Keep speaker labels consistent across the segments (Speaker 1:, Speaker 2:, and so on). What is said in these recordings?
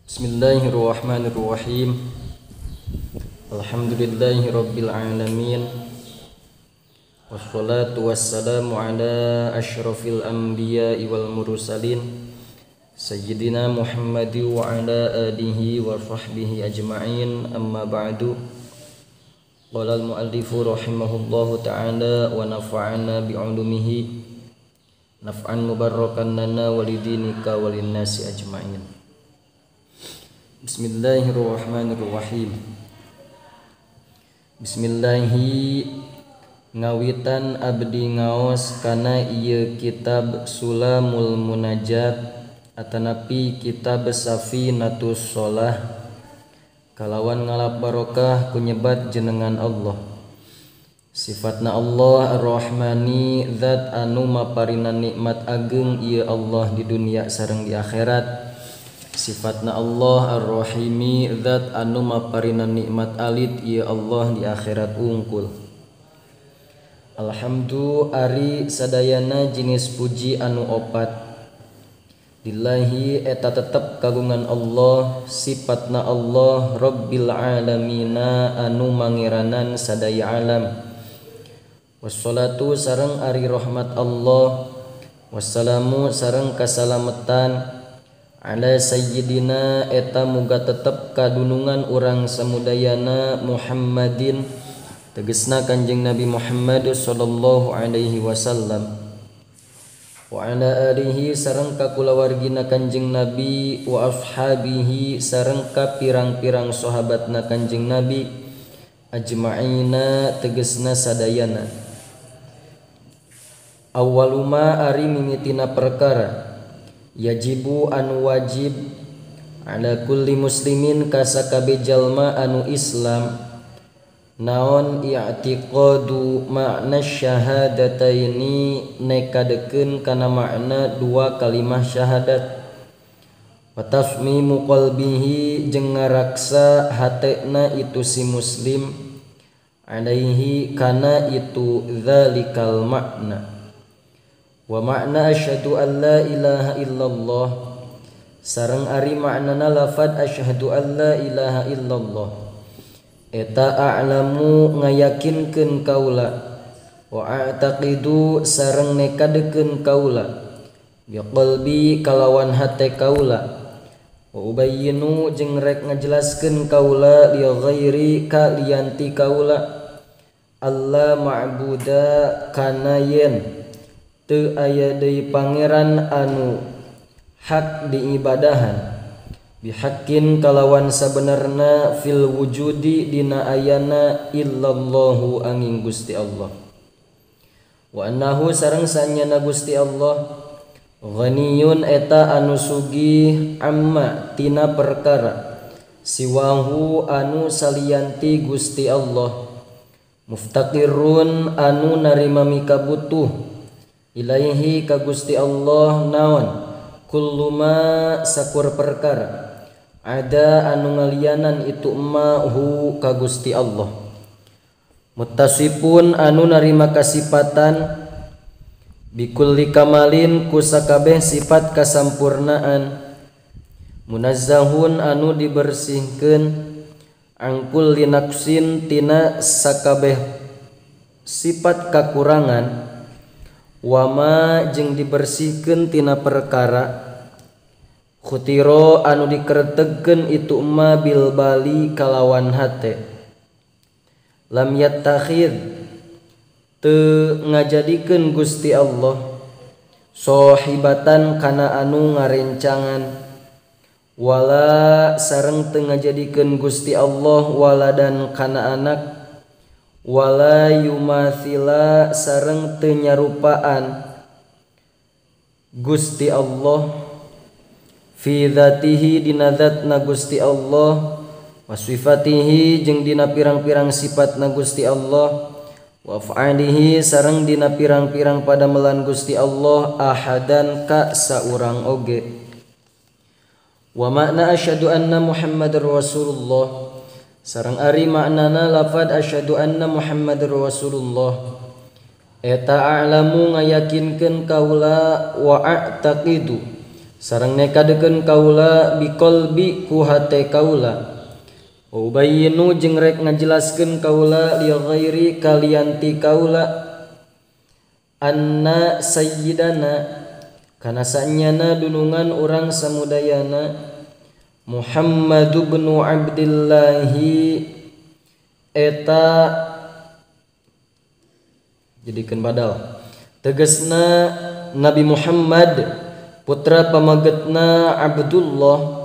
Speaker 1: Bismillahirrahmanirrahim. Alhamdulillahi rabbil alamin. Wassalatu wassalamu ala asyrafil anbiya'i wal mursalin sayyidina Muhammadi wa ala alihi wa sahbihi ajma'in. Amma ba'du. Qala al-muallifu rahimahullahu ta'ala wa nafa'ana bi'ulumihi naf'an mubarakan lana walidinika walinnasi ajma'in. Bismillahirrahmanirrahim. Bismillahi ngawitan abdi ngaos kana ieu kitab Sulamul Munajat atanapi kitab Safinatus Sholah kalawan ngalap barokah kunyebat jenengan Allah. Sifatna Allah Ar-Rahmani, zat anu maparina nikmat ageng ieu Allah di dunia sareng di akhirat. Sifatna Allah Ar-Rahimi, zat anu maparina nikmat alit ieu Allah di akhirat ungkul. Alhamdu ari sadayana jenis puji anu opat. Lillahi eta tetep kagungan Allah, sifatna Allah Rabbil alamina anu mangeranan sadaya alam. Wassalatu sareng ari rahmat Allah, wassalamu sareng kasalametan ala sayyidina eta muga tetep kadunungan urang samudayana Muhammadin tegesna Kanjeng Nabi Muhammad sallallahu alaihi wasallam, wa ala alihi sareng ka kulawargina Kanjeng Nabi, wa ashabihi sareng ka pirang-pirang sahabatna Kanjeng Nabi ajma'ina tegesna sadayana. Awaluma ari mimitina perkara yajibu anu wajib ala kulli muslimin ka sakabeh jalma anu Islam naon i'tiqadu makna syahadataini nekadekeun kana makna dua kalimah syahadat, wa tasmimu qalbihi jeung ngaraksa hatena itu si muslim alaihi kana itu dzalikal makna. Wa makna asyhadu an la ilaha illallah sareng ari maknana lafad asyhadu an la ilaha illallah eta a'lamu ngayakinkeun kaula wa a'taqidu sareng nekadekeun kaula biqalbi kalawan hate kaula, wa ubayyinu jeung rek ngajelaskeun kaula li ghairi ka lianti kaula alla ma'buda kana yen teu aya deui pangeran anu hak diibadahan bihaqqin kalawan sabenerna fil wujudi dina ayana illallahu angin Gusti Allah, wa annahu sareng sanyana Gusti Allah ghaniyun eta anu sugih amma tina perkara siwahu anu salianti Gusti Allah, muftaqirun anu narima mikabutuh ilaihi ka Gusti Allah naon kulluma sakur perkara ada anu ngalianan itu ma hu ka Gusti Allah, muttasifun anu narima kasipatan bikulli kamalin ku sakabeh sifat kasampurnaan, munazzahun anu dibersihkeun angkul linaksin tina sakabeh sifat kakurangan, wama jeung dibersihkeun tina perkara khutiro anu dikeretegkeun itu ma bil bali kalawan hate, lam yattakhid teu ngajadikeun Gusti Allah sohibatan kana anu ngarencangan, wala sareng teu ngajadikeun Gusti Allah waladan kana anak, wala yumathila sareng teu nyarupaan Gusti Allah fi dzatihi dina zatna Gusti Allah, wa sifatihi jeung dina pirang-pirang sifatna Gusti Allah, wa af'alihi sareng dina pirang-pirang padamelan Gusti Allah ahadan ka saurang oge. Wa makna asyhadu anna Muhammadar Rasulullah sareng ari maknana lafad asyhadu anna Muhammadar Rasulullah eta a'lamu ngayakinkeun kaula wa a'taqidu Sareng nekadekeun kaula biqalbi ku hate kaula. Ubayyinu jeung rek ngajelaskeun kaula li ghairi kalianti kaula anna sayyidana kana sanyana dunungan urang samudayana Muhammad bin Abdillahi eta jadikeun badal tegasna Nabi Muhammad putra pamagetna Abdullah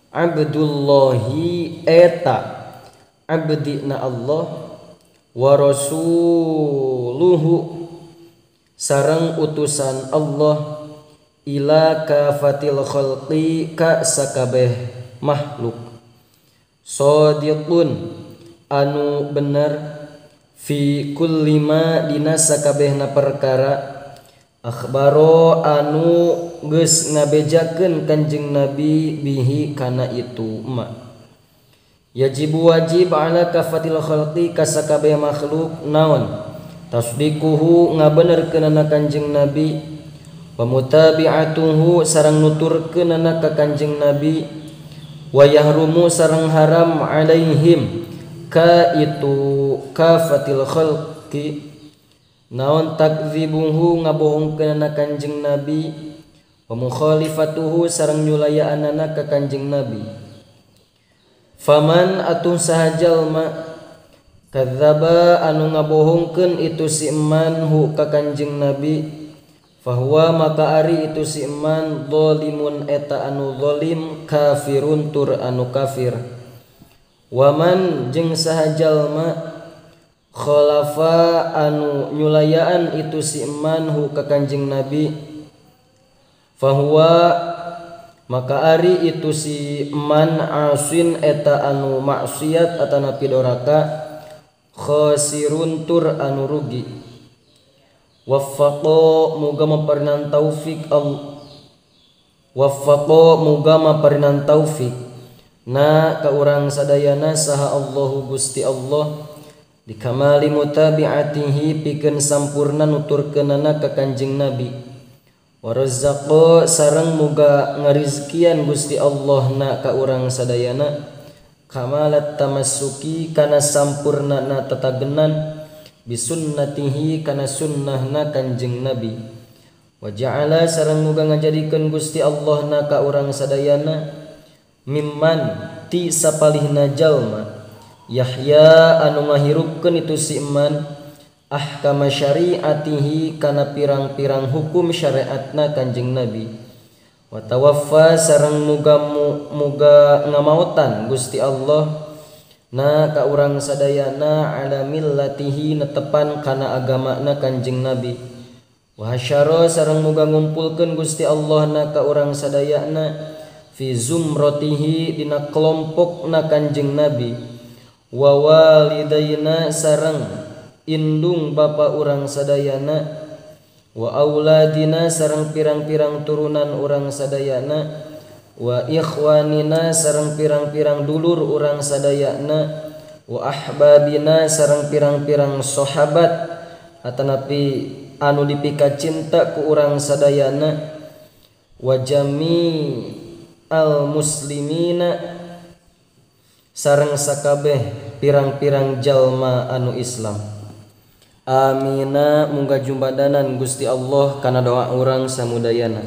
Speaker 1: Abdullahi eta abdina Allah wa rasuluhu sareng utusan Allah ila kafatil khalqi ka sakabeh makhluk sadiqun anu bener fi kulli ma dina sakabehna perkara akhbaro anu geus ngabejakeun Kanjeng Nabi bihi kana itu ma yajibu wajib ala kafatil khalqi ka sakabeh makhluk naon tasdiquhu ngabenerkeunana Kanjeng Nabi wa mutabi'atuhu sareng nuturkeunana ka Kanjeng Nabi wa yahrumu sareng haram alaihim ka itu kafatil khalqi naon takdzibuhu ngabohongkeunana Kanjeng Nabi wa mukhalifatuhu sareng nyulayaanana ka Kanjeng Nabi faman atuh saha jalma kadzdzaba anu ngabohongkeun itu si eman hu ka Kanjeng Nabi fahuwa maka ari itu si eman zalimun eta anu zalim kafirun tur anu kafir waman jeung saha jalma khalafa anu nyulayaan itu si eman hu ka Kanjeng Nabi fahuwa maka ari itu si eman asin eta anu maksiat atanapi doraka khasirun tur anu rugi waffaqo muga maparinan taufik waffaqo muga maparinan taufik na ka urang sadayana saha Allahu Gusti Allah dikamali mutabi'atihi pikeun sampurna nuturkeunana ka Kanjeng Nabi warazaqo sareng muga ngarizkian Gusti Allah na ka urang sadayana kamalat tamassuki kana sampurnana tatagenan bisunnatihi kana sunnahna Kanjeng Nabi wa ja'ala sareng muga ngajadikeun Gusti Allah na ka urang sadayana mimman ti sapalihna jalma Yahya anu ngahirupkeun itu si iman ahkama syariatihi kana pirang-pirang hukum syariatna Kanjeng Nabi wa tawaffa sareng muga muga ngamaotan Gusti Allah na ka urang sadayana ala millatihi netepan kana agamana Kanjeng Nabi wa hasyara sareng muga ngumpulkeun Gusti Allah na ka urang sadayana fi zumratihi dina kelompokna Kanjeng Nabi wa walidaina sareng indung bapa urang sadayana wa auladina sareng pirang-pirang turunan urang sadayana wa ikhwanina sareng pirang-pirang dulur urang sadayana wa ahbabina sareng pirang-pirang sahabat atanapi anu dipika cinta ku urang sadayana wa jami al muslimina sareng sakabeh pirang-pirang jalma anu Islam. Amina muga jumbadanan Gusti Allah kana doa urang samudayana.